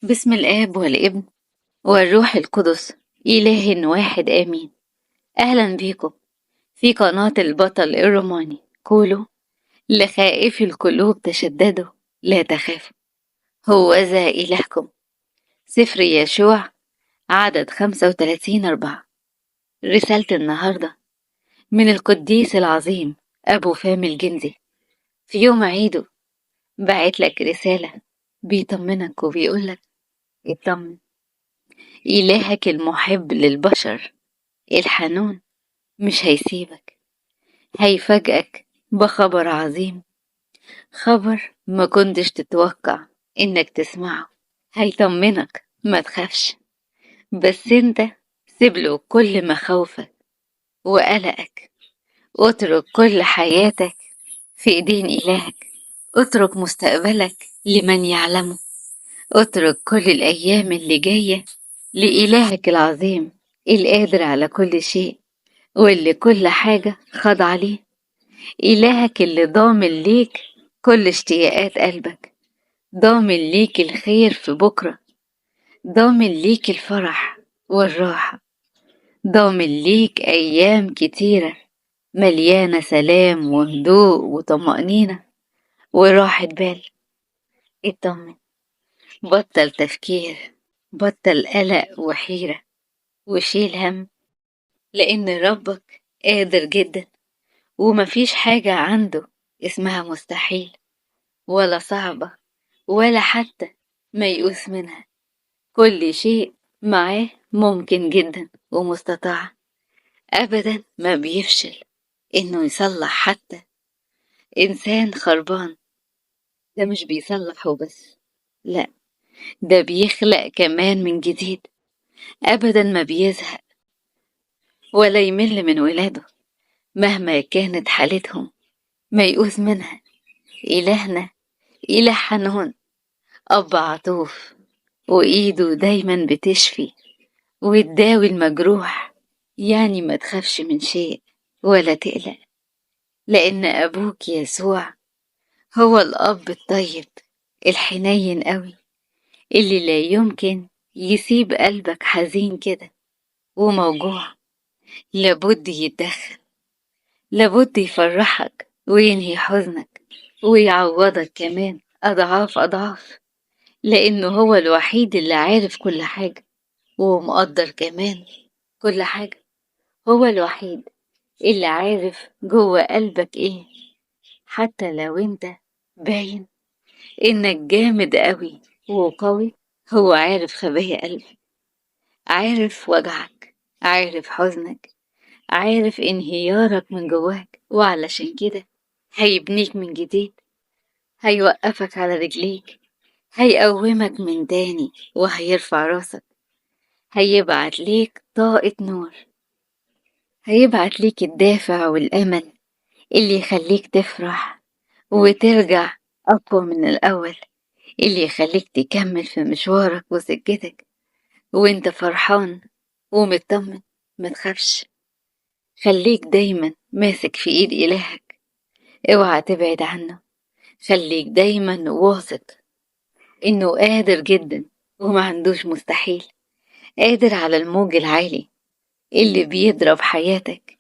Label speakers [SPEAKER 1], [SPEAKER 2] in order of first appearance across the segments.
[SPEAKER 1] باسم الآب والابن والروح القدس إله واحد آمين. أهلا بيكم في قناة البطل الروماني. قولوا لخائفي القلوب تشددوا لا تخافوا، هو ذا إلهكم. سفر يشوع عدد 35-4. رسالة النهاردة من القديس العظيم أبو فام الجندي. في يوم عيده بعت لك رسالة بيطمنك وبيقولك اطمن، إلهك المحب للبشر الحنون مش هيسيبك، هيفاجئك بخبر عظيم، خبر ما كنتش تتوقع إنك تسمعه. هيطمنك ما تخافش، بس انت سيبله كل مخاوفك وقلقك، اترك كل حياتك في ايدين إلهك، اترك مستقبلك لمن يعلمه، اترك كل الأيام اللي جاية لإلهك العظيم القادر على كل شيء واللي كل حاجة خاضعة ليه، إلهك اللي ضامن ليك كل اشتياقات قلبك، ضامن ليك الخير في بكرة، ضامن ليك الفرح والراحة، ضامن ليك أيام كتيرة مليانة سلام وهدوء وطمأنينة وراحة بال. اطمن، بطل تفكير، بطل قلق وحيرة وشيل هم، لأن ربك قادر جدا ومفيش حاجة عنده اسمها مستحيل ولا صعبة ولا حتى ميؤوس منها. كل شيء معاه ممكن جدا ومستطاع، أبدا ما بيفشل إنه يصلح حتى إنسان خربان. ده مش بيصلح وبس، لا ده بيخلق كمان من جديد. أبدا ما بيزهق ولا يمل من ولاده مهما كانت حالتهم ميؤوس منها. إلهنا إله حنون، أب عطوف، وإيده دايما بتشفي وتداوي المجروح. يعني ما تخافش من شيء ولا تقلق، لأن أبوك يسوع هو الأب الطيب الحنين قوي اللي لا يمكن يسيب قلبك حزين كده وموجوع. لابد يتدخل، لابد يفرحك وينهي حزنك ويعوضك كمان أضعاف أضعاف، لأنه هو الوحيد اللي عارف كل حاجة ومقدر كمان كل حاجة. هو الوحيد اللي عارف جوه قلبك ايه، حتى لو انت باين انك جامد قوي وقوي، هو عارف خبايا قلبك، عارف وجعك، عارف حزنك، عارف انهيارك من جواك، وعلشان كده هيبنيك من جديد، هيوقفك على رجليك، هيقومك من تاني وهيرفع راسك، هيبعت ليك طاقة نور، هيبعت ليك الدافع والأمل اللي يخليك تفرح وترجع أقوى من الأول، اللي يخليك تكمل في مشوارك وسكتك وانت فرحان ومطمن. ما تخافش، خليك دايما ماسك في ايد إلهك، اوعى تبعد عنه، خليك دايما واثق انه قادر جدا وما عندوش مستحيل، قادر على الموج العالي اللي بيضرب حياتك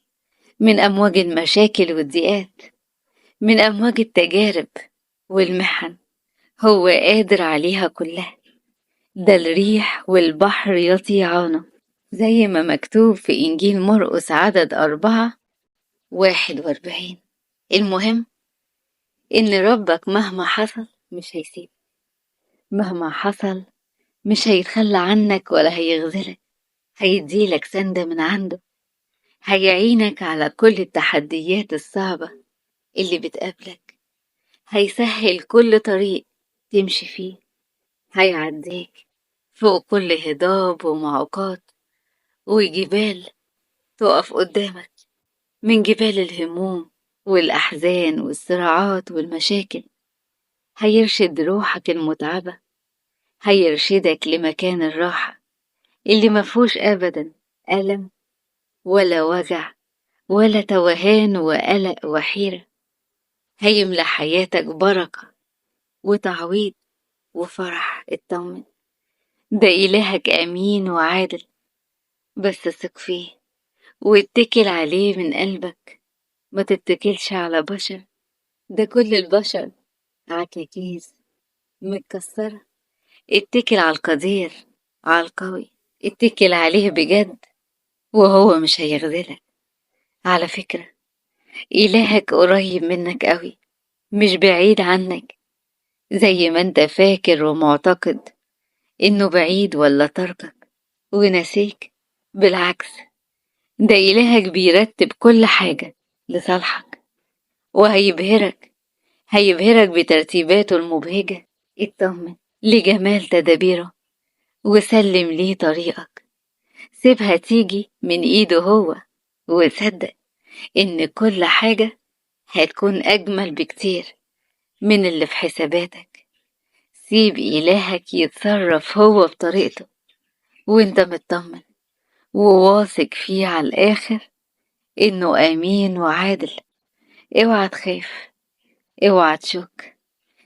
[SPEAKER 1] من أمواج المشاكل والضيقات، من أمواج التجارب والمحن، هو قادر عليها كلها. ده الريح والبحر يطيعانه، زي ما مكتوب في إنجيل مرقس عدد 4:41. المهم إن ربك مهما حصل مش هيسيبك، مهما حصل مش هيتخلى عنك ولا هيغزلك، هيديلك سندة من عنده، هيعينك على كل التحديات الصعبة اللي بتقابلك، هيسهل كل طريق تمشي فيه، هيعديك فوق كل هضاب ومعوقات وجبال تقف قدامك، من جبال الهموم والأحزان والصراعات والمشاكل. هيرشد روحك المتعبة، هيرشدك لمكان الراحة اللي مفهوش أبدا ألم ولا وجع ولا توهان وقلق وحيرة. هيملى حياتك بركة وتعويض وفرح. اطمن، ده إلهك أمين وعادل، بس ثق فيه واتكل عليه من قلبك، ما تتكلش على بشر، ده كل البشر عكاكيز متكسرة. اتكل على القدير، على القوي، اتكل عليه بجد وهو مش هيخذلك. على فكرة إلهك قريب منك قوي، مش بعيد عنك زي ما انت فاكر ومعتقد إنه بعيد ولا تركك ونسيك. بالعكس، ده إلهك بيرتب كل حاجة لصالحك وهيبهرك، هيبهرك بترتيباته المبهجة. اطمن لجمال تدابيره وسلم ليه طريقك، سيبها تيجي من إيده هو، وصدق إن كل حاجة هتكون أجمل بكتير من اللي في حساباتك. سيب إلهك يتصرف هو بطريقته وانت مطمن وواثق فيه على الآخر إنه أمين وعادل. اوعى تخاف، اوعى تشك،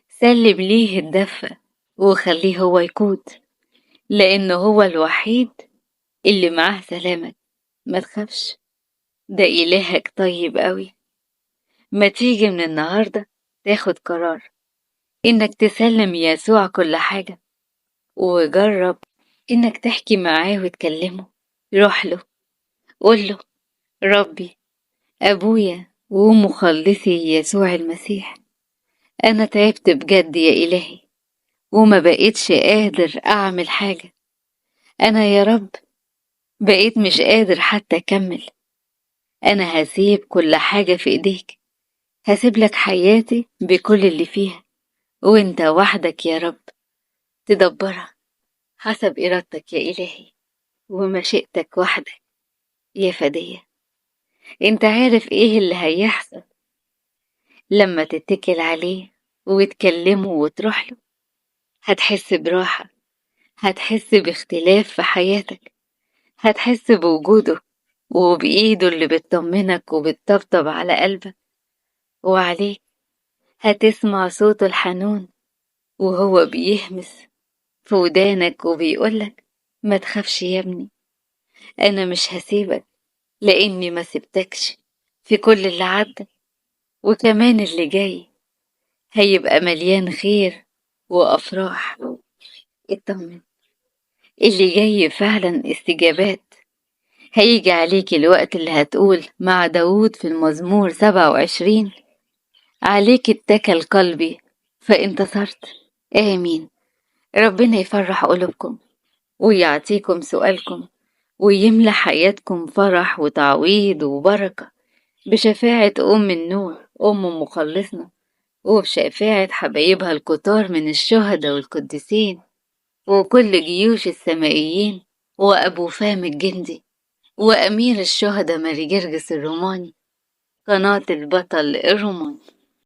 [SPEAKER 1] سلم ليه الدفة وخليه هو يقود، لأنه هو الوحيد اللي معاه سلامك. ما تخافش، ده إلهك طيب قوي. ما تيجي من النهاردة تاخد قرار إنك تسلم يسوع كل حاجة، وجرب إنك تحكي معاه وتكلمه. روح له، قول له ربي أبويا ومخلصي يسوع المسيح، أنا تعبت بجد يا إلهي وما بقيتش قادر أعمل حاجة. أنا يا رب بقيت مش قادر حتى أكمل. أنا هسيب كل حاجة في إيديك، هسيب لك حياتي بكل اللي فيها، وانت وحدك يا رب تدبرها حسب إرادتك يا إلهي ومشيئتك وحدك يا فدية. انت عارف ايه اللي هيحصل لما تتكل عليه وتكلمه وتروح له. هتحس براحة، هتحس باختلاف في حياتك، هتحس بوجوده وبإيده اللي بتطمنك وبتطبطب على قلبك وعليك. هتسمع صوته الحنون وهو بيهمس في ودانك وبيقولك ما تخافش يا ابني، أنا مش هسيبك لأني ما سبتكش في كل اللي عدى، وكمان اللي جاي هيبقى مليان خير وأفراح. اطمن، اللي جاي فعلا استجابات. هيجي عليك الوقت اللي هتقول مع داود في المزمور 27: عليك اتكل قلبي فانتصرت. آمين. ربنا يفرح قلوبكم ويعطيكم سؤالكم ويملى حياتكم فرح وتعويض وبركة بشفاعة أم النور أم مخلصنا، وبشفاعة حبايبها الكتار من الشهداء والقديسين وكل جيوش السمائيين وأبو فام الجندي وأمير الشهداء ماري جرجس الروماني. قناة البطل الروماني.